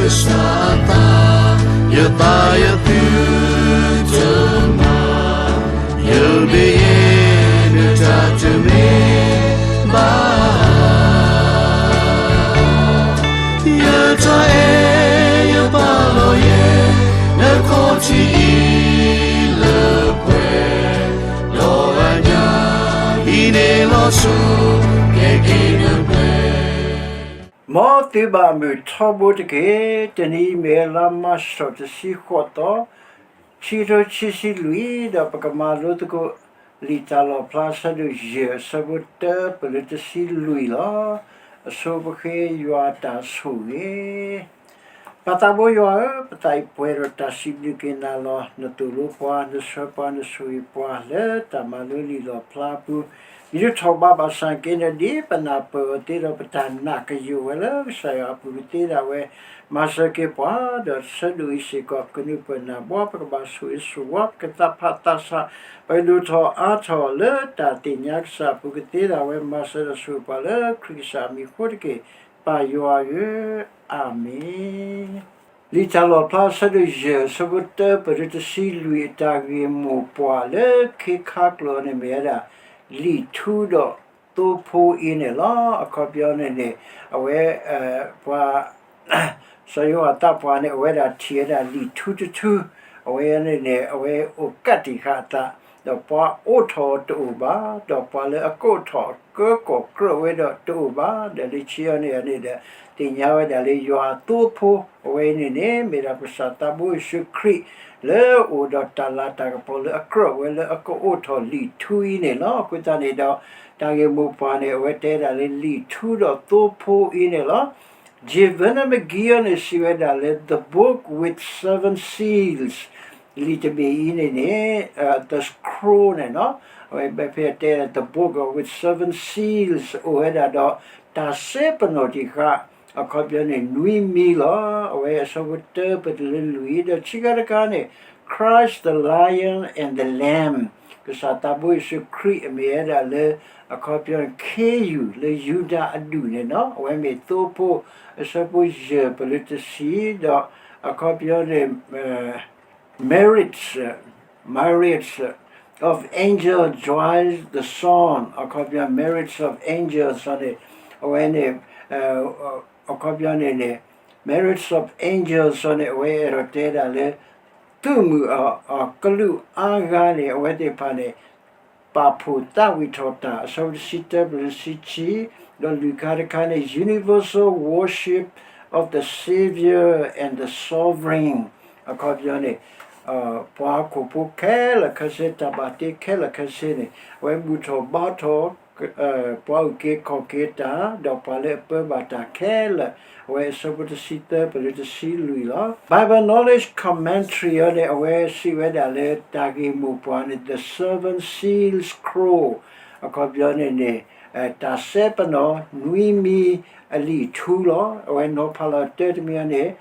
စၢသး, ယသးယသုတမၤ, ယမ့ၢ်ယတၢ်တမ့ၢ်ဘၣ်, ယတၢ်အဲၣ်ယပာ်လီၤယဲ, နခီၣ်ထံးအံၤလၢပှဲၤ, ဒီးအညၣ်အံၤန့ၣ်လီၤဆိ, ကဲက့ၤနပှဲၤ မ်သုဘၣ်မုာ်ထီဘိတက့ၢ်. တနံၤအံၤမ့ၢ်လါမၢ်ၡးတဆံဃိးသီ, ခံကထိခံဆံလွံၢ်, ဒီးပကမၤလိသကိး လံာ်တၢ်လီၣ်ဖျါအဆၢဒိၣ်ယဲၢ် အဆၢဖိတၢပၢၢ်လၢတဆံလွံၢ်လီၤ. အဆိပဃ့ယွၤအတၢ်ဆိၣ်ဂ့ၤ ပၢ်သးဘိယွၤဧၢ, ပသးအံၤပှဲၤဒီးတၢ်စံးဘျုးက့ၤနၤလီၤ. နသိၣ်လိပှၤ, နဆှၢပှၤ, နဆိၣ်ဂ့ၤပှၤလၢတၢ်မၤလိလံာ်လီၣ်ဖျါအပူၤ, ဒ်နထီၣ်ဘးဘၣ်ဆၣ်က့ၤန့ၣ် ဒ်ပနၢ်ပၢၢ်အီၤသ့ဒီး ပတၢ်နာ်ကယိာ်ဝဲလၢကစၢ်ယွၤအပူၤကသ့ဒၣ်ဝဲ, မၤစၢၤက့ၤပှၤ, ဒီးဆၢဒိၣ်အံၤစ့ၢ်ကီး ပကနုာ်ပၢၢ်နၢ်ဘှီ, ပကဘၣ်ဆိၣ်ဂ့ၤဆိၣ်ဝါ, ပကသးဖးသးဆး, ပကဒိၣ်ထီၣ်အါထီၣ်လၢတၢ်သ့ၣ်ညါကစၢ်အပူၤကသ့ဒၣ်ဝဲ, မၤစၢၤဒီးဆိၣ်ဂ့ၤပှၤလၢခရံာ်ကစၢ်အမံၤအဃိတက့ၢ်, ပၢ်ယွၤဧၢ, အၤမ့ၣ်. လံာ်တၢ်လီၣ်ဖျါအဆၢဒိၣ်ယဲၢ် အဆၢဖိတၢပၢၢ်လၢတဆံလွံၢ်အတၢ်ဂ့ၢ်မိၢ်ပှၢ်လၢခ့ခါကျိာ်န့ၣ်မ့ၢ်ဝဲဒၣ် လံာ်ထူဒီးသိဖိအံၤန့ၣ်လီၤ. အခီပညီန့ၣ်န့ၣ် အဝဲ ပှၤ စီၤယိၤဟၣ်သးပှၢ်န့ၣ် အဝဲဒၣ်ထံၣ်ဝဲဒၣ်လံာ်ထူတထူ, အဝဲန့ၣ်န့ၣ် အဝဲအိၣ်ကးတံာ်ဃာ်အသး, ဒီးပှၤအိးထီၣ်အီၤတအိၣ်ဘၣ်, ဒီးပှၤလၢအကအိးထီၣ်အီၤကၢကီၢ်ကြၢးဝဲဒီးတအိၣ်ဘၣ်, ဒီးလၢခံအီၤန့ၣ်န့ၣ်ဒီး သ့ၣ်ညါဝဲဒၣ်လၢယွၤအသိဖိ, အဝဲအံၤန့ၣ်န့ၣ် မ့ၢ်ဒၣ်ပကစၢ်သးဘိယ့ၣ်ၡူးခရံာ် လၢအအိၣ်ဒီးတၢ်လၤတၢ်ကပီၤလၢအကြၢးဝဲလၢအကအိးထီၣ်လံာ်ထူအံၤန့ၣ်လီၤ. အဃိသတးန့ၣ်ဒီး တၢ်ဂ့ၢ်မိၢ်ပှၢ်န့ၣ် အဝဲတဲဒၣ်လၢလံာ်ထူဒီးသိဖိအံၤန့ၣ်လီၤ. J Vernon McGee အီၤန့ၣ် စံးဝဲဒၣ်လၢ The Book with Seven Seals, လံာ်တဘ့ၣ်အံၤန့ၣ်န့ၣ် The Scroll န့ၣ်လီၤ. အဝဲဖဲတဲ The Book with Seven Seals အိၣ်ဝဲဒၣ်ဒီး တၢ်စဲပနီၣ်တံၢ်ဃာ် အခီပညီန့ၣ် နွံမံၤလီၤ. အဝဲအဆၢဖိတၢပၢၢ်တုၤလၢလွံၢ်, ဒီးခံခါတခါန့ၣ် Christ the Lion and the Lamb, ကစၢ်သးဘိယ့ၣ်ၡူးခရံာ်အမ့ၢ်ဝဲဒၣ်လၢ အခီပညီန့ၣ် ခ့ယုၢ်လၢယူဒၤအဒူၣ်န့ၣ်လီၤ. အဝဲမ့ၢ်သိဖိ, အဆၢဖိယဲၢ်ပၢၢ်လၢတဆံ, ဒီးအခီပညီန့ၣ် Myriads, Myriads of Angels Join the Song, အခီပညီ Myriads of Angels န့ၣ်, အဝဲန့ၣ် အခီပညီန့ၣ်န့ၣ် Myriads of Angels န့ၣ် အဝဲအဲၣ်ဒိးတဲဒၣ်လၢ သုးမုၢ်အကလူးအါဂၤန့ၣ် အဝဲသ့ၣ်တဖၣ်န့ၣ် ပာ်ဖှိၣ်သးဝံၣ်ထီၣ်တၢ် အဆၢဖိတဆံတၢပၢၢ်လၢတဆံခံ, ဒီးလွံၢ်ခါတခါန့ၣ် Universal Worship of the Savior and the Sovereign, အခီပညီန့ၣ် ပှၤဟီၣ်ခိၣ်ဖိခဲလၢာ်ခဲဆ့ တၢ်ဘၣ်တ့ခဲလၢာ်ခဲဆ့န့ၣ် အဝဲဘူၣ်ထီၣ်ဘါထီၣ် ပှၤအုၣ်က့ၤခီၣ်က့ၤတၢ် ဒီးပှၤလၢအပၢဘၣ်တၢ်ခဲလၢာ်, အဝဲအဆၢဖိတဆံသၢပၢၢ်လၢတဆံလွံၢ်လီၤ. Bible Knowledge Commentary အီၤန့ၣ် အဝဲစံးဝဲဒၣ်လၢ တၢ်ဂ့ၢ်မိၢ်ပှၢ်န့ၣ် The Seven Seals Scroll, အခီပညီန့ၣ်န့ၣ် တၢ်စဲပနီၣ်နွံမံၤအလံာ်ထူလီၤ. အဝဲနီၤဖးလီၤတၢတမံၤအီၤန့ၣ်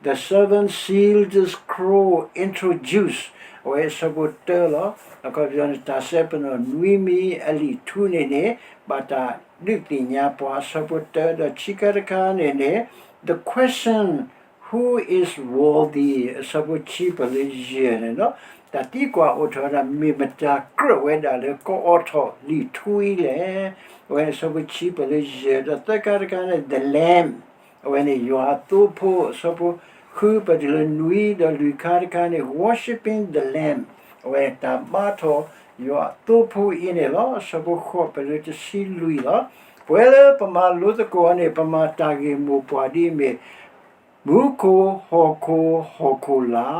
The Seven Sealed Scroll Introduced, အဝဲအဆၢဖိတၢလီၤ. အခီပညီန့ၣ် တၢ်စဲပနီၣ်နွံမံၤအလံာ်ထူန့ၣ်န့ၣ် ဘၣ်တၢ်ဒုးသ့ၣ်ညါပှၤ အဆၢဖိတၢ ဒီးခံခါတခါန့ၣ်န့ၣ် The Question, Who is Worthy, အဆၢဖိခံပၢၢ်လၢယဲၢ်န့ၣ်လီၤ. တၢ်သံကွၢ်အိၣ်ထီၣ်ဝဲဒၣ် မ့ၢ်မတၤကြၢးဝဲဒၣ်လၢကအိးထီၣ်လံာ်ထူအံၤလဲၣ်. အဝဲအဆၢဖိခံပၢၢ်လၢယဲၢ် ဒီးသၢခါတခါန့ၣ် The Lamb, အဝဲန့ၣ်ယွၤအသိဖိ အဆၢဖိဃုပၢၢ်တုၤလၢနွံ ဒီးလွံၢ်ခါတခါန့ၣ် Worshiping the Lamb, အဝဲတၢ်ဘါထီၣ်ယွၤအသိဖိအံၤန့ၣ်လီၤ. အဆၢဖိဃိးပၢၢ်လၢတဆံလွံၢ်လီၤ. ပဝဲလၢပမၤလိသကိးအီၤန့ၣ် ပမၤတၢ်ဂ့ၢ်မိၢ်ပှၢ်ဒ်အမ့ၢ် မူခိၣ်ဟီၣ်ခိၣ်ဟီၣ်ခိၣ်လာ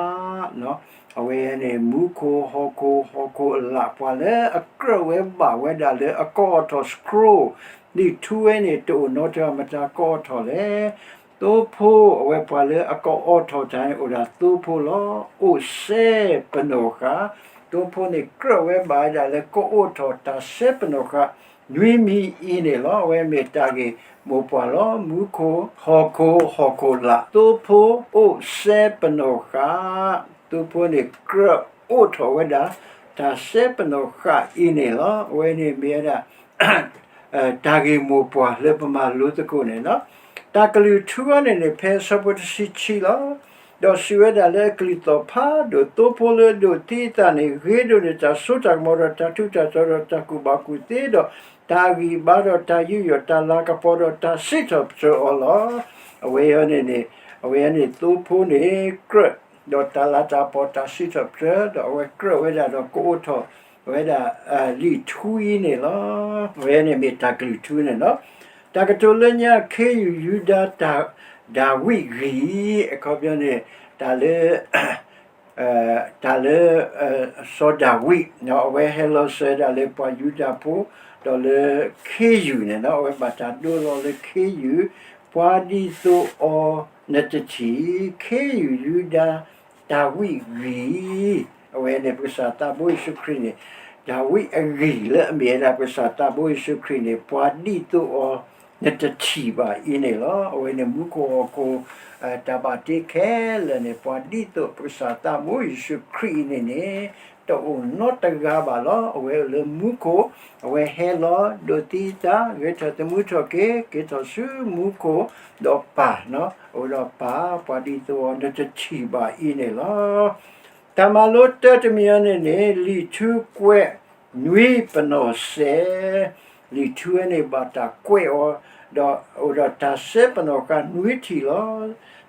်, အဝဲန့ၣ် မူခိၣ်ဟီၣ်ခိၣ်ဟီၣ်ခိၣ်လာ် ပှၤလၢအကြၢးဝဲဘၣ်ဝဲဒၣ်လၢအကအိးထီၣ် scroll လံာ်ထူဝဲန့ၣ် တအိၣ်နီတဂၤမတၤကအိးထီၣ်လဲၣ်. သိဖိ အဝဲပှၤလၢအကအိးထီၣ်တၢ်န့ၣ် အိၣ်ဒၣ်သိဖိလီၤ. အိၣ်စဲပနီၣ်ဃာ်, သိဖိန့ၣ် ကြၢးဝဲဘၣ်ဝဲဒၣ်လၢကအိးထီၣ်တၢ်စဲပနီၣ်ဃာ် နွံမံၤအံၤန့ၣ်လီၤ. အဝဲမ့ၢ်တၢ်ဂ့ၢ်မိၢ်ပှၢ်လီၤ. မူခိၣ်ဟီၣ်ခိၣ်ဟီၣ်ခိၣ်လာ်, သိဖိအိၣ်စဲပနီၣ်ဃာ်, သိဖိန့ၣ် ကြၢးအိးထီၣ်ဝဲဒၣ် တၢ်စဲပနီၣ်ဃာ်အံၤန့ၣ်လီၤ. အဝဲန့ၣ်မ့ၢ်ဝဲဒၣ် တၢ်ဂ့ၢ်မိၢ်ပှၢ်လၢပမၤလိသကိးန့ၣ်လီၤ. တၢ်ကလုၢ်ထူအံၤန့ၣ်န့ၣ် ဖဲအဆၢဖိတဆံခံလီၤ. ဒီးစံးဝဲဒၣ်လၢအကလုၢ်သီၣ်ဖးဒိၣ်, သိဖိလၢအဒိးသံအသးန့ၣ် ဂ့ၤဒိၣ်န့ၢ်တၢ်စိတၢ်ကမီၤဒီးတၢ်ထူးတၢ်တီၤဒီးတၢ်ကူၣ်ဘၣ်ကူၣ်သ့ဒီး တၢ်ဂံၢ်ဘါဒီးတၢ်ယူးယီၣ်တၢ်လၤကပီၤဒီးတၢ်စံးထီၣ်ပတြၢၤအီၤလီၤ. အဝဲအံၤန့ၣ်န့ၣ်, အဝဲန့ၣ်သိဖိန့ၣ်ကြၢး ဒီးတၢ်လၤတၢ်ကပီၤတၢ်စံးထီၣ်ပတြၢၤ ဒီးအဝဲကြၢးဝဲဒၣ်ဒီးကအိးထီၣ်ဝဲဒၣ် လံာ်ထူအံၤန့ၣ်လီၤ. အဝဲန့ၣ်မ့ၢ်တၢ်ကလုၢ်ထူန့ၣ်လီၤ. တၢ်ကတိၤလၢညါ ခ့ယုၢ်ယူဒၤ တၢ်, ဒၤဝံးဂံၢ်, အခီပညီန့ၣ် တၢ်လၢ တၢ်လၢ စီၤဒၤဝံး အဝဲဟဲလီၤစၢၤဝဲဒၣ်လၢပှၤယူဒၤဖိ ဒီးလၢခ့ယုၢ်န့ၣ်လီၤ. အဝဲဘၣ်တၢ်ဒိလီၤလၢခ့ယုၢ်, ပှၤဒ်သိးအီၤနတထံၣ်, ခ့ယုၢ်ယူဒၤ ဒၤဝံးဂံၢ်, အဝဲန့ၣ်ပကစၢ်သးဘိယ့ၣ်ၡူးခရံာ်န့ၣ် ဒၤဝံးအဂံၢ်လၢအမ့ၢ်ဝဲဒၣ်ပကစၢ်သးဘိယ့ၣ်ၡူးခရံာ်န့ၣ် ပှၤဒ်သိးအီၤ နတထံၣ်ဘၣ်အံၤန့ၣ်လီၤ. အဝဲန့ၣ်မူခိၣ်ဟီၣ်ခိၣ် တၢ်ဘၣ်တ့ခဲလၢာ်န့ၣ် ပှၤဒ်သိးပကစၢ်သးဘိယ့ၣ်ၡူးခရံာ်အံၤန့ၣ်န့ၣ် တအိၣ်နီတဂၤဘၣ်လီၤ. အဝဲအိၣ်လၢမူခိၣ်, အဝဲဟဲလီၤဒိးသံအသး ဂဲၤထီၣ်သမူထီၣ်က့ၤ က့ၤထီၣ်ဆူမူခိၣ် ဒီးပၢ်, အိၣ်ဒီးပၢ် ပှၤဒ်သိးအီၤ နတထံၣ်ဘၣ်အံၤန့ၣ်လီၤ. တၢ်မၤလိတၢတမံၤအံၤန့ၣ်န့ၣ် လံာ်ထူကွဲး နွံပနီၣ်စဲး, လံာ်ထူဝဲန့ၣ်ဘၣ်တၢ်ကွဲးအီၤ, ဒီးအိၣ်ဒီးတၢ်စဲပနီၣ်ဃာ်နွံထံၣ်လီၤ.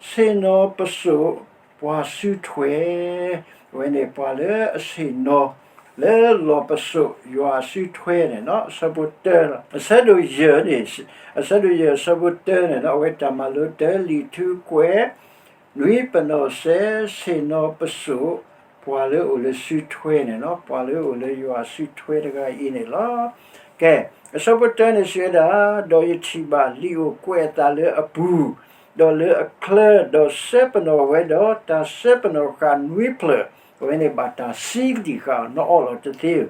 ဆ့ၣ်နီၤပစိာ်ပှၤစုထွဲ, အဝဲန့ၣ်ပှၤလၢအဆ့ၣ်နီၤ လၢလီၢ်ပစိာ်ယွၤအစုထွဲန့ၣ်လီၤ. အဆၢဖိတၢ, အဆၢဒိၣ်ယဲၢ်န့ၣ်, အဆၢဒိၣ်ယဲၢ်အဆၢဖိတၢန့ၣ်လီၤ. အဝဲတၢ်မၤလိတၢ လံာ်ထူကွဲး နွံပနီၣ်စဲး, ဆ့ၣ်နီၤပစိာ်ပှၤလၢအိၣ်လၢစုထွဲန့ၣ်လီၤ. ပှၤလၢအိၣ်လၢယွၤအစုထွဲတဂၤအံၤန့ၣ်လီၤ. ကဲ, အဆၢဖိတၢန့ၣ်စံးဝဲဒၣ်, ဒီးယထံၣ်ဘၣ်လံာ်အိၣ်ကွဲးအသးလၢအပူၤ, ဒီးလၢအချၢ, ဒီးစဲပနီၣ်ဝဲဒီးတၢ်စဲပနီၣ်ဃာ်နွံဖျၢၣ်, အဝဲန့ၣ်ဘၣ်တၢ်စံးကဒံၣ်ဃာ်အီၤ နအီၣ်လီၤတသ့ဧၢ.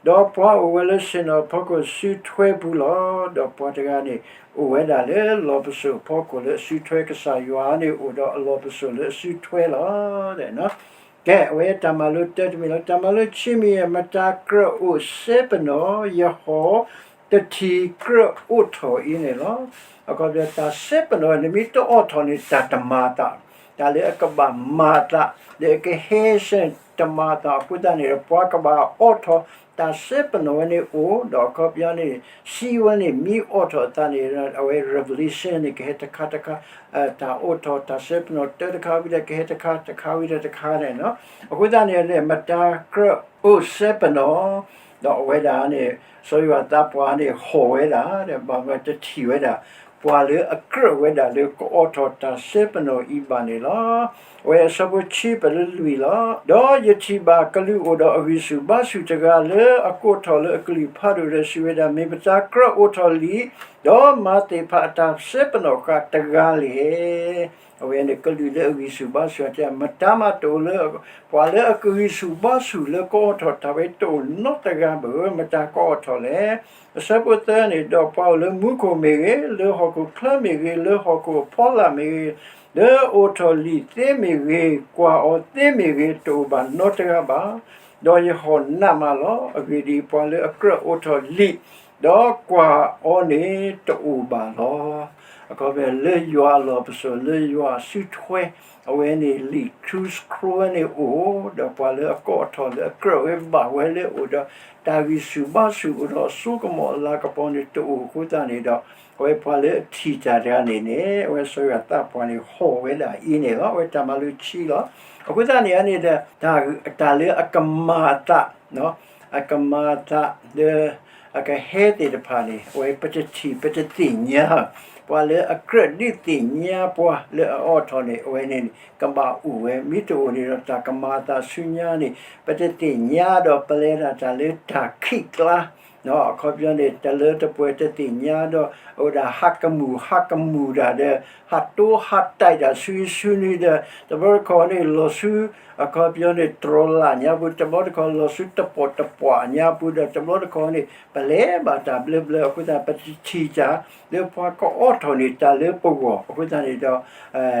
ဒီးပှၤအိၣ်ဝဲလၢဆ့ၣ်နီၤဖီခိၣ်စုထွဲပူၤလီၤ. ဒီးပှၤတဂၤန့ၣ် အိၣ်ဝဲဒၣ်လၢလီၢ်ပစိာ်ဖီခိၣ်လၢအစုထွဲ, ကစၢ်ယွၤန့ၣ်အိၣ်ဒီးအလီၢ်ပစိာ်လၢအစုထွဲလီၤ. ကဲ, အဝဲတၢ်မၤလိတၢတမံၤလီၤ. တၢ်မၤလိခံမံၤ, မတၤကြၢးအိၣ်စဲပနီၣ် ယဟီၣ်တထံၣ်ကြၢးအိးထီၣ်အံၤန့ၣ်လီၤ. အခီပညီတၢ်စဲပနီၣ် နမ့ၢ်တအိးထီၣ်န့ၣ် တၢ်တမၤအသး, တၢ်လၢအကဘၣ်မၤအသး လၢအကဟဲစဲန့ၣ် တမၤအသးအဃိသတးန့ၣ်ဒီး ပှၤကဘၣ်အိးထီၣ် တၢ်စဲပနီၣ်ဝဲန့ၣ်အိၣ်, ဒီးအခီပညီန့ၣ် စံးဝဲန့ၣ် မ့ၢ်အိးထီၣ်အသးန့ၣ် အဝဲ revelation န့ၣ် ကဟဲတခါတခါ, တၢ်အိးထီၣ်တၢ်စဲပနီၣ်တၢတခါဝံၤဒီး ကဟဲတခါတခါဝံၤဒီးတခါန့ၣ်လီၤ. အဃိသတးန့ၣ်န့ၣ် မတၤကြၢးအိၣ်စဲပနီၣ်, ဒီးအဝဲဒၣ်န့ၣ် စီၤယိၤဟၣ်သးပှၢ်န့ၣ် ဟီၣ်ဝဲဒၣ်ဒီး ဘၣ်မနုၤတထံၣ်ဝဲဒၣ် ပှၤလၢအကြၢးဝဲဒၣ်လၢကအိးထီၣ်တၢ်စဲပနီၣ်အံၤဘၣ်န့ၣ်လီၤ. အဝဲအဆၢဖိခံပလၢလွံၢ်လီၤ. ဒီးယထံၣ်ဘၣ်ကလူးအိၣ်ဒီးအဂံၢ်ဆူၣ်ဘါဆူၣ်တဂၤလၢအကိးထီၣ်လၢအကလုၢ်ဖးဒိၣ်ဒီးစံးဝဲဒၣ်, မ့ၢ်မတၤကြၢးအိးထီၣ်လံာ် ဒီးမၤသ့ၣ်ဖးအတၢ်စဲပနီၣ်ဃာ်တဂၤလဲၣ်. အဝဲန့ၣ်ကလူးလၢအဂံၢ်ဆူၣ်ဘါဆူၣ်အီၤတဲ မတၤမးတအိၣ်လၢ ပှၤလၢအကဂံၢ်ဆူၣ်ဘါဆူၣ်လၢကအိးထီၣ်တၢ်ဝဲတအိၣ်နီတဂၤဘၣ်ဧၢ, မတၤကအိးထီၣ်လဲၣ်. အဆၢဖိသၢန့ၣ်, ဒီးပှၤအိၣ်လၢမူခိၣ်မ့ၢ်ဂ့ၤ, လၢဟီၣ်ခိၣ်ချၢမ့ၢ်ဂ့ၤ, လၢဟီၣ်ခိၣ်အဖီလာ်မ့ၢ်ဂ့ၤ, လၢအအိးထီၣ်လံာ်သ့မ့ၢ်ဂ့ၤ, ကွၢ်အီၤသ့မ့ၢ်ဂ့ၤ, တအိၣ်ဘၣ်နီတဂၤဘၣ်. ဒီးယဟီၣ်နးမးလီၤ. အဂ့ၢ်ဒ်အံၤ, ပှၤလၢအကြၢးအိးထီၣ်လံာ် ဒီးကွၢ်အီၤန့ၣ်တအိၣ်ဘၣ်လီၤ. အခီပညီလၢယွၤအလီၢ်ပစိာ် လၢယွၤအစုထွဲ အဝဲန့ၣ်လံာ်ထူစခြိဝဲန့ၣ်အိၣ်, ဒီးပှၤလၢအကိးထီၣ်လၢအကြၢးဝဲဘၣ်ဝဲလၢအိၣ်ဒီး တၢ်ဂံၢ်ဆူၣ်ဘါဆူၣ်အိၣ်ဒီးအစိကမီၤအလၤကပီၤန့ၣ်တအိၣ်အဃိသတးန့ၣ်ဒီး အဝဲပှၤလၢအထံၣ်တၢ်တဂၤန့ၣ်န့ၣ် အဝဲစီၤယိၤဟၣ်သးပှၢ်န့ၣ်ဟီၣ်ဝဲဒၣ်အံၤန့ၣ်လီၤ. အဝဲတၢ်မၤလိခံလီၤ. အဃိသတးန့ၣ်န့ၣ်ဒီး တၢ်လၢအကမၤအသး အကမၤအသးလၢ အကဟဲသ့ၣ်တဖၣ်န့ၣ် အဝဲပတထံၣ်ပတသ့ၣ်ညါ, ပှၤလၢအကြၢးဒုးသ့ၣ်ညါပှၤလၢအအိးထီၣ်န့ၣ် အဝဲန့ၣ်န့ၣ် ကဘၣ်အိၣ်ဝဲ, မ့ၢ်တအိၣ်န့ၣ်ဒီးတၢ်ကမၤအသးဆူညါန့ၣ် ပတသ့ၣ်ညါဒီးပလဲၤဒၣ်တၢ်လၢတၢ်ခံးကျါ အခီပညီန့ၣ် တလၢတပှဲၤတသ့ၣ်ညါဒီး အိၣ်ဒၣ်ဟးကမူၣ်ဟးကမူၣ်တၢ်ဒီး ဟးတိဟးတဲာ်တၢ်ဆူအံၤဆူနွံဒီး တဘျီတခီၣ်န့ၣ် လီၤဆူ အခီပညီန့ၣ် တြီၤလၢ်ညါပူၤ, တဘျီတခီၣ်လီၤဆူတပီၣ်တပှၢ်ညါပူၤဒီး တဘျီတခီၣ်န့ၣ် ပလဲၤဘၣ်တၢ်ဘျၢဘျၢအဃိသတး ပတထံၣ်တၢ်လၢပှၤကအိးထီၣ်န့ၣ် တၢ်လၢပဂီၢ်အဃိသတးန့ၣ်ဒီး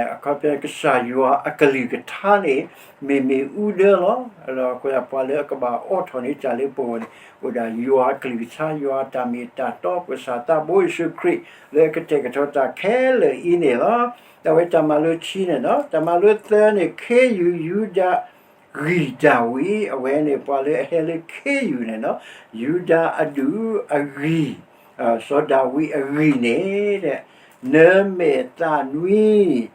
အခီပညီကစၢ်ယွၤအကလုၢ်ကထါန့ၣ် မ့ၢ်မ့ၣ်အူဒၢလီၤ. ဒီးအဃိသတး ပှၤလၢအကဘၣ်အိးထီၣ်န့ၢ်တၢ်လၢပဂီၢ်န့ၣ် အိၣ်ဒၣ်ယွၤ ကလုၢ်ကထါယွၤအတၢ်မ့ၢ်တၢ်တီ ပကစၢ်သးဘိယ့ၣ်ၡူးခရံာ် လၢအကတဲာ်ကတီၤတၢ်ခဲလၢာ်အံၤန့ၣ်လီၤ. တၢ်ဝဲတၢ်မၤလိခံန့ၣ်နီၤ, တၢ်မၤလိသၢန့ၣ် ခ့ယုၢ် ယူဒၤ ဂံၢ်ဒၤဝံး, အဝဲန့ၣ်ပှၤလၢအဟဲလၢခ့ယုၢ်န့ၣ်နီၤ, ယူဒၤအဒူၣ်အဂံၢ်, စီၤဒၤဝံးအဂံၢ်န့ၣ်, နၢၤမဲာ်သၣ်နွံ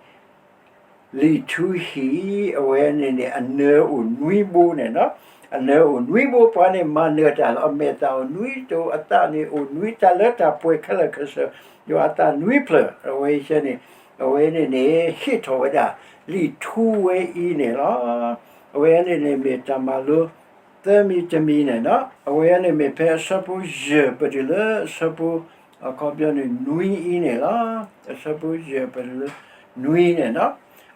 လံာ်ထူဟံၣ်, အဝဲန့ၣ်န့ၣ် အနၢၤအိၣ်နွံဘိန့ၣ်နီၤ, အနၢၤအိၣ်နွံဘိ ပှၤန့ၣ်မၤနၢၤတၢ်လီၤ, အမဲာ်သၣ်အိၣ်နွံတိၤ, အသၣ်န့ၣ်အိၣ်နွံ, တၢ်လၢတၢ်ပှဲၤခဲလၢာ်ခဲဆ့, ယွၤအသၣ်နွံဖျၢၣ်, အဝဲန့ၣ်န့ၣ် ဟ့ၣ်ထီၣ်ဝဲဒၣ် လံာ်ထူဝဲအံၤန့ၣ်လီၤ. အဝဲန့ၣ်န့ၣ်မ့ၢ်တၢ်မၤလိ သၢမံၤတမံၤန့ၣ်နီၤ, အဝဲန့ၣ်မ့ၢ်ဖဲအဆၢဖိယဲၢ်ပတုၤလၢအဆၢဖိ အခီပညီန့ၣ် နွံအံၤန့ၣ်လီၤ. အဆၢဖိယဲၢ်ပတုၤလၢ နွံန့ၣ်နီၤ,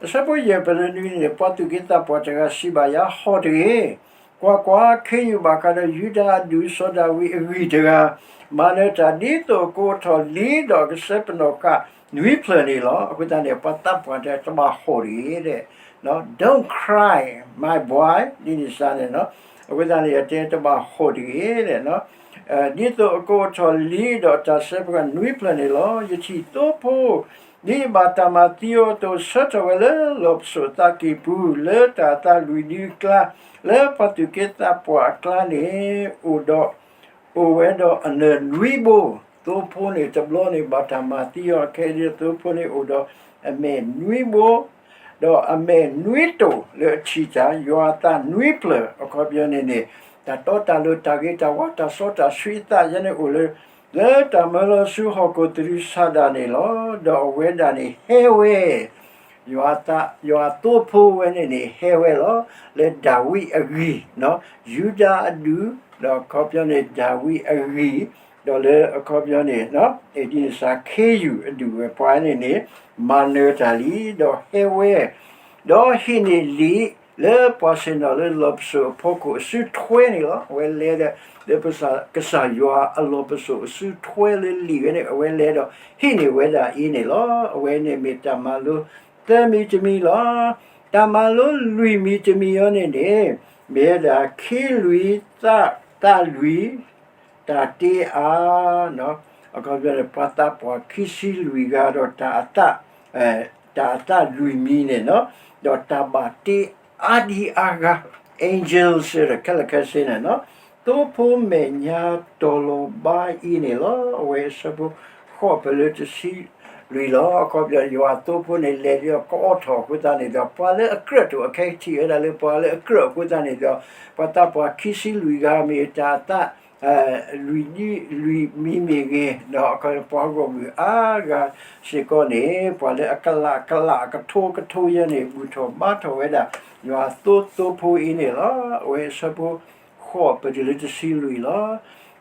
အဆၢဖိယဲၢ်ပတုၤလၢနွံန့ၣ် ပှၤသူၣ်က့သးပှၢ်တဂၤစံးဘၣ်ယၤ, ဟီၣ်တဂ့ၤ, ကွၢ်ကွၢ်, ခ့ယုၢ်ဘၣ်ဃးဒီးယူဒၤအဒူၣ်စီၤဒၤဝံးအဂံၢ်တဂၤ, မၤနၢၤတၢ်ဒ်သိးအကိးထီၣ်လံဒီးအကစဲးပနီၣ်ဃာ်နွံဖျၢၣ်န့ၣ်လီၤ. အဃိသတးန့ၣ် ပှၤသးပှၢ်တဂၤတဘၣ်ဟီၣ်တဂ့ၤ, Don't cry, my boy, ဒ်န့ၣ်စ့ၢ်န့ၣ်နီၤ, အဃိသတးန့ၣ် အတဲတဘၣ်ဟီၣ်တဂ့ၤ, ဒ်သိးအကိးထီၣ်လံဒီးတၢ်စဲးပနီၣ်ဃာ်နွံဖျၢၣ်န့ၣ်လီၤ. ယထံၣ်သိဖိ ဒ်ယဘၣ်တၢ်မၤသံအီၤအသိး ဆၢထၢၣ်ဝဲလၢလီၢ်ပစိာ်အသးကံၢ်ပူၤ လၢတၢ်အသးလွံၢ်ဒုအကျါ, လၢပှၤသူၣ်က့သးပှၢ်အကျါန့ၣ်, အိၣ်ဒီး, အိၣ်ဝဲဒီးအနၢၤနွံဘိ, သိဖိန့ၣ်တဘျီန့ၣ် ဘၣ်တၢ်မၤသံအီၤအခဲအံၤ သိဖိန့ၣ်အိၣ်ဒီးအမဲာ်နွံဘိ, ဒီးအမဲာ်နွံတိာ်လၢအထံၣ်တၢ်, ယွၤအသးနွံဖျၢၣ်, အခီပညီန့ၣ်န့ၣ်, တၢ်တီတၢ်လိၤ တၢ်ဂ့ၤတၢ်ဝါ တၢ်စီတၢ်ဆှံအသးယဲန့ၣ်အိၣ်လၢ လၢတၢ်မၢလီၤဆူဟီၣ်ခိၣ်သရူးဆးဒၣ်န့ၣ်လီၤ. ဒီးအဝဲဒၣ်န့ၣ်ဟဲဝဲ, ယွၤအသး, ယွၤသိဖိဝဲန့ၣ်န့ၣ် ဟဲဝဲလီၤ. လၢဒၤဝံးအဂံၢ်, ယူဒၤအဒူၣ်, ဒီးအခီပညီန့ၣ် ဒၤဝံးအဂံၢ်, ဒီးလၢအခီပညီန့ၣ်, ဒ်န့ၣ်စ့ၢ် ခ့ယုၢ်အဒူၣ်ဝဲပှၤန့ၣ်န့ၣ်, မၤနၢၤတၢ်လံ, ဒီးဟဲဝဲ ဒီးဟံးန့ၢ်လံာ်လၢပှၤဆ့ၣ်နီၤလၢလီၢ်ပစိာ်အဖီခိၣ်အစုထွဲန့ၣ်လီၤ. အဝဲလဲၤဒီး, လၢပကစၢ်ယွၤအလီၢ်ပစိာ်အစုထွဲလၢလံာ်ဝဲန့ၣ် အဝဲလဲၤဒီးဟံးန့ၢ်ဝဲဒၣ်အံၤန့ၣ်လီၤ. အဝဲန့ၣ်မ့ၢ်တၢ်မၤလိသၢမံၤတမံၤလီၤ. တၢ်မၤလိလွံၢ်မံၤတမံၤအံၤန့ၣ်န့ၣ်, မ့ၢ်ဝဲဒၣ်ခံလွံၢ်သၣ်, သၣ်လွံၢ်, တၢ်တ့အါ, အခီပညီန့ၣ် ပှၤသးပှၢ်ခံဆံလွံၢ်ဂၤဒီးတၢ်အသၣ်, တၢ်အသၣ်လွံၢ်မံၤန့ၣ်နီၤ, ဒီးတၢ်ဘၣ်တ့အါဒံအါဂၤ, angels ခဲလၢာ်ခဲဆ့န့ၣ်နီၤ, သိဖိမဲာ်ညါတီၤလီၤဘါအံၤန့ၣ်လီၤ. အဝဲအဆၢဖိဃိးပတုၤလၢတဆံလွံၢ်လီၤ. အခီပညီ ယွၤသိဖိန့ၣ် လဲၤဒီးကအိးထီၣ်အဃိသတးန့ၣ်ဒီး ပှၤလၢအကြၢးတအိၣ် အခဲအံၤထံၣ်ဝဲဒၣ်လၢပှၤလၢအကြၢးအဃိသတးန့ၣ်ဒီး ပှၤသးပှၢ်ခံဆံလွံၢ်ဂၤမ့ၢ်တၢ်အသၣ် လွံၢ်ဒံလွံၢ်မံၤမ့ၢ်ဂ့ၤ, ဒီးအခီပညီ ပှၤဂီၢ်မုၢ်အါဂၤစ့ၢ်ကီးန့ၣ် ပှၤလၢအကလးကလး အကထိကထိယဲန့ၣ် ဘူၣ်ထီၣ်ဘါထီၣ်ဝဲဒၣ် ယွၤသိသိဖိအံၤန့ၣ်လီၤ. အဝဲအဆၢဖိဃိးပတုၤလၢတဆံလွံၢ်လီၤ.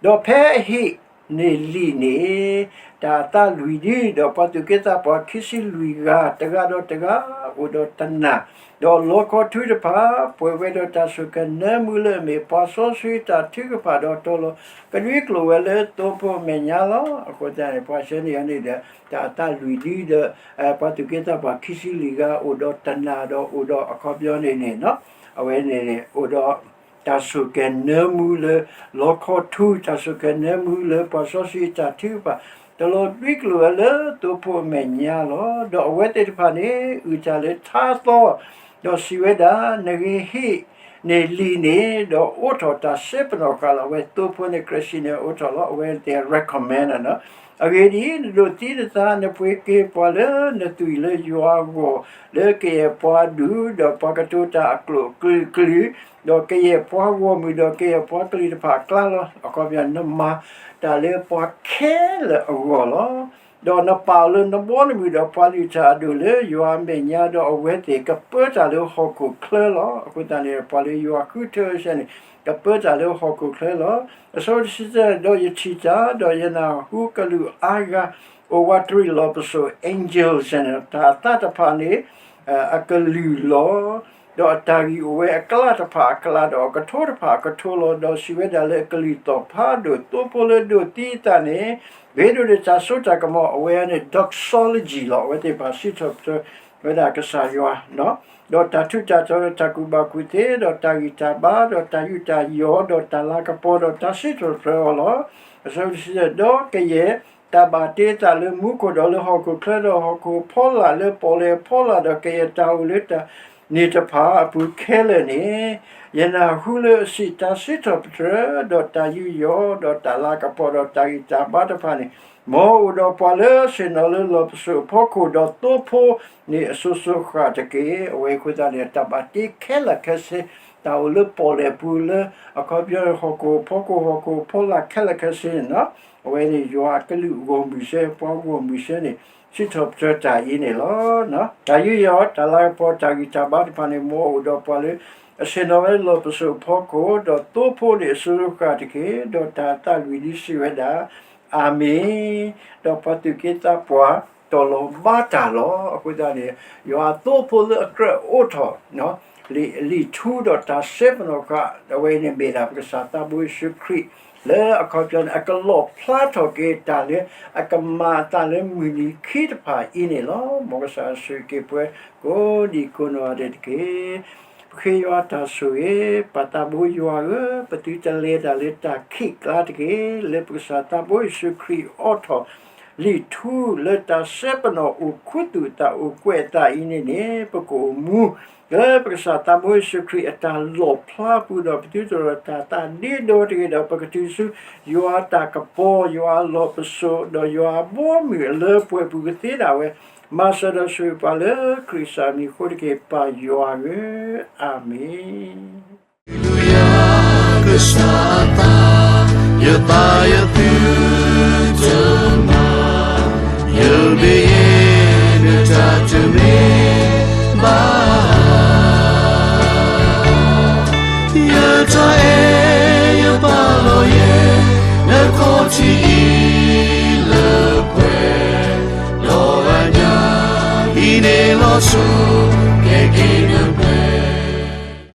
ဒီးဖဲအဟံးန့ၢ်လံာ်န့ၣ် တၢ်အသၣ်လွံၢ်ဒံ ဒီးပှၤသူၣ်က့သးပှၢ်ခံဆံလွံၢ်ဂၤ တဂၤဒီးတဂၤ အိၣ်ဒီးတနၢ်, ဒီးလီခီထူတဖၣ် ပှဲၤဝဲဒီးတၢ်ဆိၣ်ကဲၤနၢမူလၢအမ့ၢ်ပှၤစီဆှံတၢ်ထုကဖၣ် ဒီးတီၤလီၤကဒွံကျိာ်ဝဲလၢသိဖိအမဲာ်ညါလီၤ. အဃိသတးန့ၣ် ပှၤဆှၢန့ၢ်အီၤန့ၣ်ဒီး တၢ်အသၣ်လွံၢ်ဒံဒီး ပှၤသူၣ်က့သးပှၢ်ခံဆံလွံၢ်ဂၤ အိၣ်ဒီးတနၢ်ဒီးအိၣ်ဒီးအခီပညီန့ၣ်န့ၣ် အဝဲန့ၣ်န့ၣ် အိၣ်ဒီး တၢ်ဆိၣ်ကဲၤနၢမူလၢ လီခီထူ တၢ်ဆိၣ်ကဲၤနၢမူလၢပှၤစီဆှံအတၢ်ထုကဖၣ် တလီၤဒွံကျိာ်ဝဲလၢသိဖိအမဲာ်ညါလီၤ. ဒီးအဝဲသ့ၣ်တဖၣ်န့ၣ် အုၣ်တၢ်လၢထါသီ, ဒီးစံးဝဲဒၣ်, နဂ့ၤဟံးန့ၢ်လံာ်န့ၣ် ဒီးအိးထီၣ်တၢ်စဲပနီၣ်ဃာ်လီၤ. အဝဲသိဖိန့ၣ် ကြၢးစံးန့ၣ်အိးထီၣ်လီၤ. အဝဲသ့ၣ် recommend နီၤ. အဂ့ၢ်ဒ်အံၤ, နဒိးသံနသး, နပှ့ၤက့ၤပှၤလၢနသွံၣ်လၢယွၤအဂီၢ် လၢကယဲၢ်ပှၤဒူၣ်, ဒီးပှၤကတိၤတၢ်အကျိာ်အကလုာ်ကလုာ်, ဒီးကယဲၢ်ပှၤဂီၢ်မုၢ် ဒီးကယဲၢ်ပှၤကလုာ်တဖၣ်အကျါလီၤ. အခီပညီ နမၤတၢ်လၢပှၤခဲလၢာ်အဂီၢ်လီၤ. ဒီးနပာ်အီၤလၢနဘီနမုၢ်ဒီးပှၤလုၢ်တၢ်အဒိၣ်လၢယွၤအမဲာ်ညါ, ဒီးအဝဲသ့ၣ်ကပၢတၢ်လၢဟီၣ်ခိၣ်ချၢလီၤ. အဃိသတးန့ၣ် ပှၤလၢယွၤဃုထၢဆဲန့ၣ် ကပၢတၢ်လၢဟီၣ်ခိၣ်ချၢလီၤ. အဆၢဖိတဆံတၢ, ဒီးယထံၣ်တၢ်, ဒီးယနၢ်ဟူကလူးအါဂၤ အိၣ်ဝးတရံးလီၢ်ပစိာ် angels န့ၣ်, တၢ်အသၣ်တဖၣ်န့ၣ် အကလုၢ်လီၤ. ဒီးအတၢ်ဂံၢ်အိၣ်ဝဲအကျါတဖၣ်အကျါ, ဒီးအကထိတဖၣ်အကထိလီၤ. ဒီးစံးဝဲဒၣ်လၢအကလုၢ်သီၣ်ဖးဒိၣ်, သိဖိလၢဒိးသံအသးန့ၣ်, ဂ့ၤဒိၣ်န့ၢ်တၢ်စိတၢ်ကမီၤ, အဝဲန့ၣ် doxology လီၤ. အဝဲသ့ၣ်တဖၣ်စံးထီၣ်ပတြၢၤဝဲဒၣ်ကစၢ်ယွၤ, ဒီးတၢ်ထူးတၢ်တီၤ, ဒီးတၢ်ကူၣ်ဘၣ်ကူၣ်သ့, ဒီးတၢ်ဂံၢ်တၢ်ဘါ, ဒီးတၢ်ယူးတၢ်ယီၢ်, ဒီးတၢ်လၤကပီၤ, ဒီးတၢ်စံးထီၣ်ပတြၢၤအီၤလီၤ. အဆၢဖိတဆံ, ဒီးကယဲၢ်တၢ်ဘၣ်တ့အသးလၢမူခိၣ်, ဒီးလၢဟီၣ်ခိၣ်ချၢ, ဒီးဟီၣ်ခိၣ်ဖီလာ်လၢပီၣ်လဲၣ်ဖီလာ်, ဒီးကယဲၢ်တၢ်အိၣ်လၢတၢ်န့ၣ်တဖၣ်အပူၤခဲလၢာ်န့ၣ်, ယနၢ်ဟူလၢအစံး, တၢ်စံးထီၣ်ပတြၢၤ, ဒီးတၢ်ယူးယီၣ်, ဒီးတၢ်လၤကပီၤ, ဒီးတၢ်ဂံၢ်တၢ်ဘါတဖၣ်န့ၣ်, မ်အအိၣ်ဒီးပှၤလၢအဆ့ၣ်နီၤလၢလီၢ်ပစိာ်အဖီခိၣ်, ဒီးသိဖိန့ၣ်အစိၤစိၤဃၣ်တက့ၢ်. အဝဲအဃိသတးန့ၣ် တၢ်ဘၣ်တ့ခဲလၢာ်ခဲဆ့, တၢ်အိၣ်လၢပီၣ်လဲၣ်ပူၤလၢ အခီပညီဟီၣ်ခိၣ်ဖီခိၣ်, ဟီၣ်ခိၣ်ဖီလာ်ခဲလၢာ်ခဲဆ့န့ၣ်, အဝဲန့ၣ်ယွၤအကလုၢ်ဂီၢ်မုၢ်စ့ၢ်, ပှၤဂီၢ်မုၢ်စ့ၢ်န့ၣ် စံးထီၣ်ပတြၢၤတၢ်အံၤန့ၣ်လီၤ. တၢ်ယူးယီၣ်, တၢ်လၤကပီၤ, တၢ်ဂံၢ်တၢ်ဘါတဖၣ်န့ၣ်, မ်အအိၣ်ဒီးပှၤလၢအဆ့ၣ်နီၤဝဲလၢလီၢ်ပစိာ်အဖီခိၣ်, ဒီးသိဖိန့ၣ်အစိၤစိၤဃၣ်တက့ၢ်. ဒီးတၢ်သးလွံၢ်ဒုစံးဝဲဒၣ်, အၤမ့ၣ်. ဒီးပှၤသူၣ်က့သးပှၢ်တီၢ်လီၤဘါတၢ်လီၤ. အဃိသတးန့ၣ် ယွၤအသိဖိလၢအကြၢးအိးထီၣ် လံာ်ထူဒီးတၢ်စဲပနီၣ်ဃာ်, အဝဲန့ၣ်မ့ၢ်ဒၣ်ပကစၢ်သးဘိယ့ၣ်ၡူးခရံာ်, လၢအခီပညီန့ၣ် အကလီၣ်ဖျါထီၣ်က့ၤတၢ်လၢအကမၤအသးလၢမုၢ်နံၤခံတဖၣ်အံၤန့ၣ်လီၤ. မ်ကစၢ်ဆိၣ်ဂ့ၤက့ၤပှၤကိးဒံးကိးနီၢ်ဂၤဒဲးတက့ၢ်. ပဃ့ယွၤတၢ်ဆိၣ်ဂ့ၤ, ပၢ်သးဘိယွၤဧၢ, ပသုတလဲၤတၢ်လၢတၢ်ခံးကျါတက့ၢ်. လၢပကစၢ်သးဘိယ့ၣ်ၡူးခရံာ်အိးထီၣ်လံာ်ထူလၢတၢ်စဲပနီၣ်အိၣ်ခူသူၣ်အသးအိၣ်ကွဲးအသးအံၤန့ၣ်န့ၣ်, ပကအိၣ်မူလၢပကစၢ်သးဘိယ့ၣ်ၡူးခရံာ်အတၢ်လီၣ်ဖျါပူၤ, ဒီးပသုတအိၣ်ဒီးတၢ်သးဒ့ဒီတဂ့ၤ, ဒီးပကတုၤဆူယွၤအတၢ်ကပီၤ, ယွၤအလီၢ်ပစိာ်, ဒီးယွၤအဘီအမုၢ်အလၢပှဲၤပူၤကသ့ဒၣ်ဝဲ. မၤစၢၤဒီးဆိၣ်ဂ့ၤပှၤလၢခရံာ်ကစၢ်မံၤအဃိတက့ၢ်. ပၢ်ယွၤဧၢ, အၤမ့ၣ်. Hallelujah, ကစၢ်အသး, ယသးယသုတမၤ, ယမ့ၢ်ယဲနတၢ်တမ့ၢ်ဘၣ်. ယတၢ်အဲၣ်ယပာ်လီၤယဲ နခီၣ်ထံးအံၤလၢပှဲၤ, ဒီးအညၣ်အံၤန့ၣ်လီၤဆိ